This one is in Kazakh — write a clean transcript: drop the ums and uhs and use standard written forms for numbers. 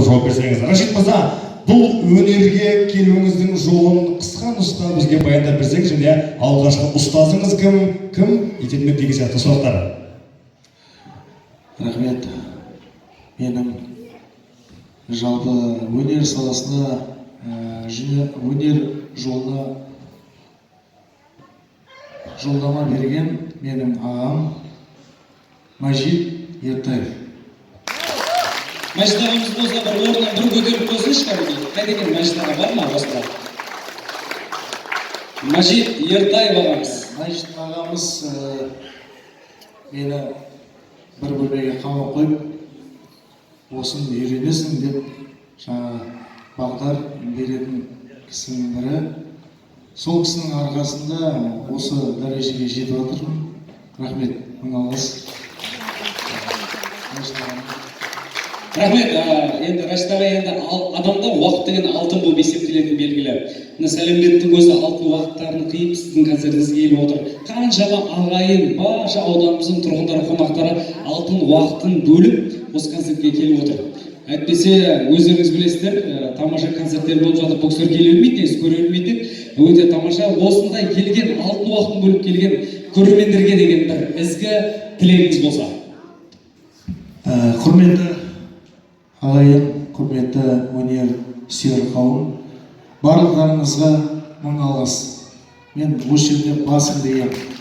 жауап берсеңіз. Рашид мырза, бұл өнерге келуіңіздің жолын қысқа нұсқа бізге баяндап берсеңіз және алғашқы ұстазыңыз кім, кім итермеледі деген сияқты сұрақтар. Рахмет. Менің жалпы өнер саласына, өнер жолына жолдама берген менің ағам Мәжит Ертаев. Мәжит ағамыз болса, бір орнынан бір көтеріп қойсыншы кәдімгідей. Қайда екен Мәжит аға, бар ма осында? Мәжит Ертаев ағамыз. Мәжит ағамыз мені бір бөлмеге қамап қойып, осыны үйренесің деп, жаңағы бағдар беретін кісінің бірі. Сол кісінің арқасында осы дәрежеге жетіп жатырмын. Рахмет, мың алғыс Мәжит ағама. Рахмет. Енді, Рашид аға, енді адамда уақыт деген алтын болып есептелетіні белгілі. Мына Сәлембеттің өзі алтын уақыттарын қиып, сіздің концертіңізге келіп отыр. Қаншама ағайын, барша ауданымыздың тұрғындары, қонақтары алтын уақытын бөліп, осы концертке келіп отыр. Әйтпесе, өздеріңіз білесіздер, тамаша концерттер болып жатыр, бұл кісілер келе бермейді негізі, көре бермейді. Өте тамаша. Осындай келген, алтын уақытын бөліп келген көрермендерге деген бір ізгі тілегіңіз болса. Құрметті ағайын, құрметті өнер сүйер қауым, барлықтарыңызға мың алғыс. Мен осы жерде басымды иемін.